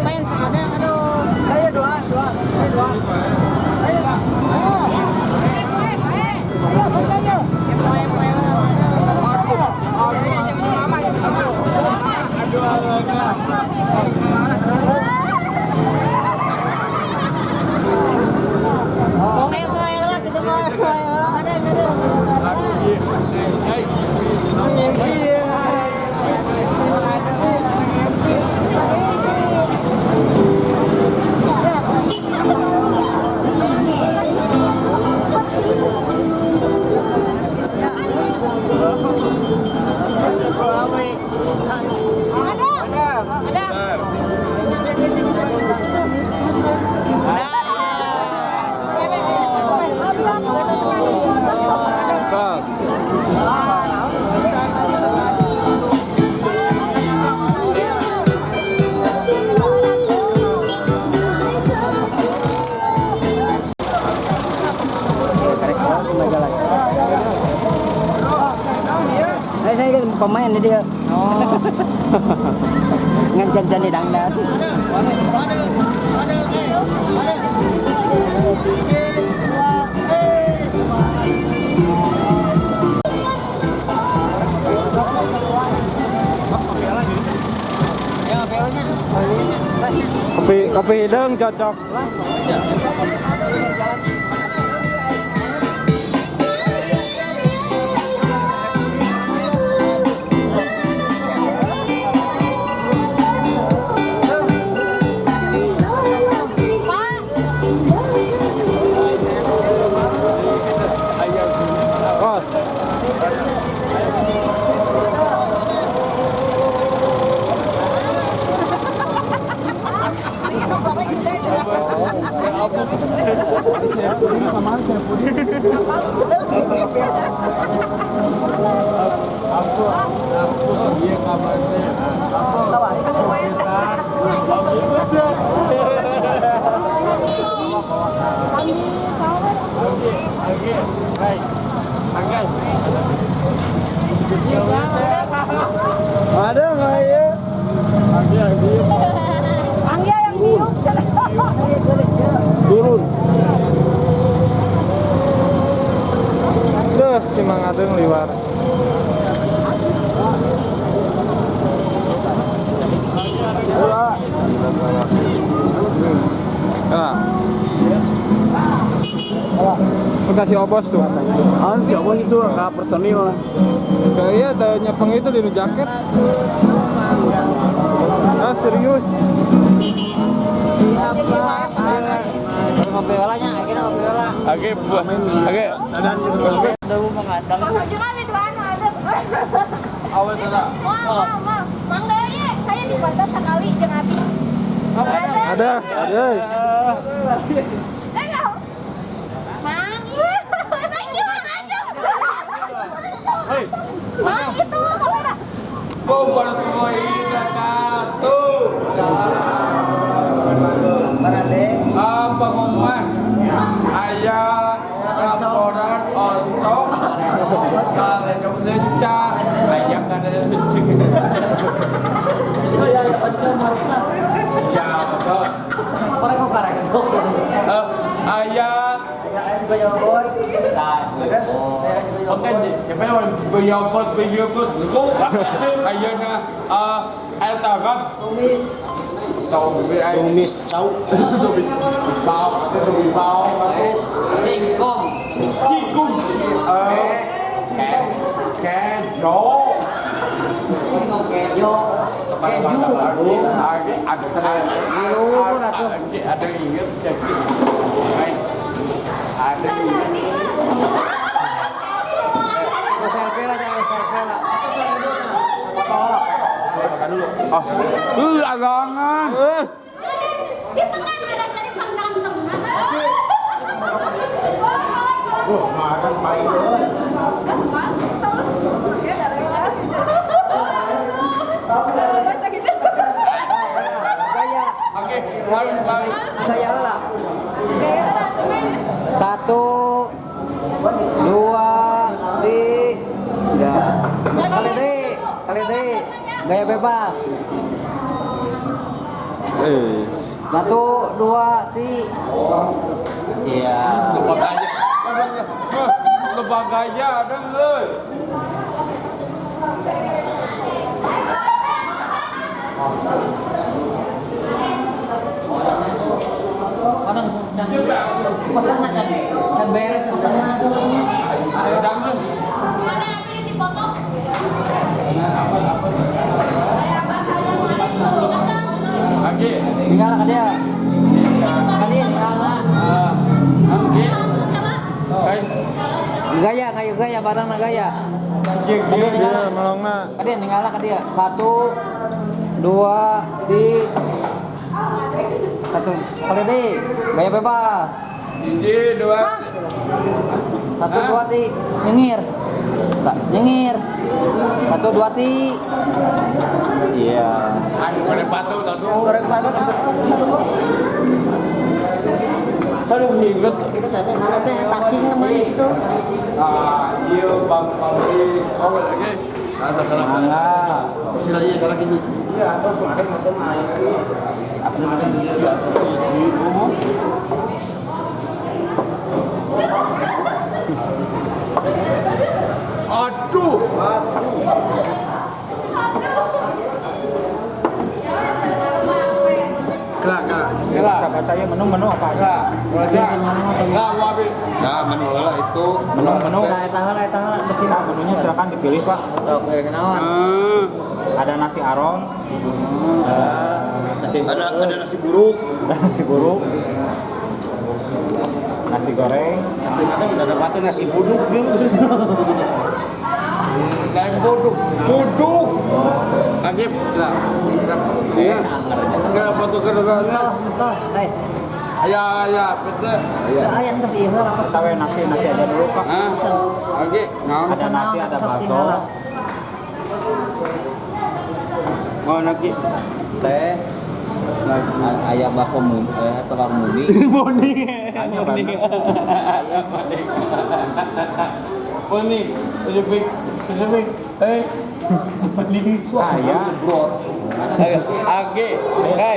Main sama ada, aduh. Saya doa, doa, saya doa. Ayo, ayo, ayo. Saya kan pemain dia. Oh. Ngan jan dangdan. Kopi hidung cocok. Ada nggak ya? Angga yang niup. Turun. Duh, cuma ngadeng liwar. Nah. Kasih obos tuh. Ah, si obos itu ke personil lah. Kayaknya ada nyepeng itu di jaket. Ah, serius. Ngopi olahnya, kita ngopi olah. Oke, oke. Oke. Mang Deye, saya dibantu sekali jeung abi. Ada, ada. Mang, thank you Mang Adem. Mang itu kamera. Pengumuman ayah laporan oncom kaledok lenca ayah kada ya betul. Ayah oke, siapa ayahnya air tangan Tumis cau. Tumis bau, singkong, singkong, kejo, singkong kejo, keju, ada ingat sakit, ada ingat. Oh, alangan. Di tengah ada jadi pandangan tengah. Oh, makan pahit. Oke, mari. Saya lah. 1, 2, 3. Kali deh, kali deh. Gaya bebas. 1, 2, 3. Iya. Tebak aja. Tebak aja ada euy. Kadang can pesan can can beres pesan. Ada dangan. Mana nanti dipotong? Oke. Tinggal ke dia. Kali tinggal lah. Oke. Gaya, kayu gaya, barang na gaya. Kadi tinggal melongna. Kadi tinggal ke dia. 1, 2, 3. 1. Kali deh, gaya bebas. 1, 2. 1, 2, 3. Nyengir. Nyengir. 1, 2, 3. Iya. Ayo goreng batu satu. Goreng batu. Aduh, inget. Kita teh mana teh taking namanya gitu. Ah, iya Bang Pamri. Oh, lagi. Atas salah. Sila iya cara gini. Iya, terus kemarin macam air sih. Aku makan dia. Aduh. Kelak, kelak. Sahabat saya menu-menu apa aja? Kelak. Kelak, wabi. Nah, menu lah itu. Menu-menu. Nah, tangan, tangan, bersih. Nah, menunya silakan dipilih, Pak. Oke, kenalan. Ada nasi arong. Nasi Ada nasi buruk. Ada nasi buruk. Nasi goreng. Nasi bisa dapatnya nasi buduk gitu. Lain buduk. Buduk. Lagi, lah. Iya. Enggak foto keduanya. Entos, eh. Ya, ya, betul. Iya. Entos iya apa? Sawe nasi aja dulu, Pak. Hah? Oke, naon? Ada nasi, ada bakso. Mau nasi. Teh. Ayam bakso muni, telur muni. Muni. Muni. Muni. Spesifik. Spesifik. Eh. Muni. Ayam. Oke, oke.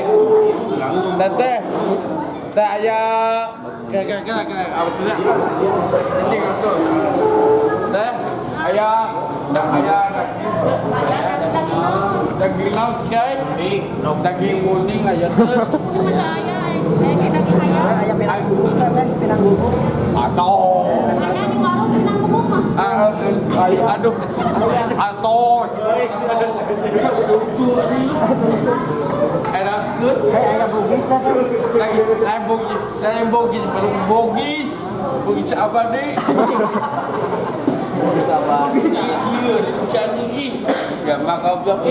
Teteh. Teh ayam. Kayak apa sih? Ini gitu. Teh ayam, ayam daging laut, cai. Daging kuning aja tuh. Daging ayam. Ayam pinang bubuk, teh pinang bubuk. Atau Ayam di warung pinang bubuk mah. Aduh, atau lucu enak ke? Ayam bugis teh. Ayam bugis, ayam bugis, baru bugis, bugis apa deh? Bugis apa? Iya, lucu anjing. Ya maka bilang,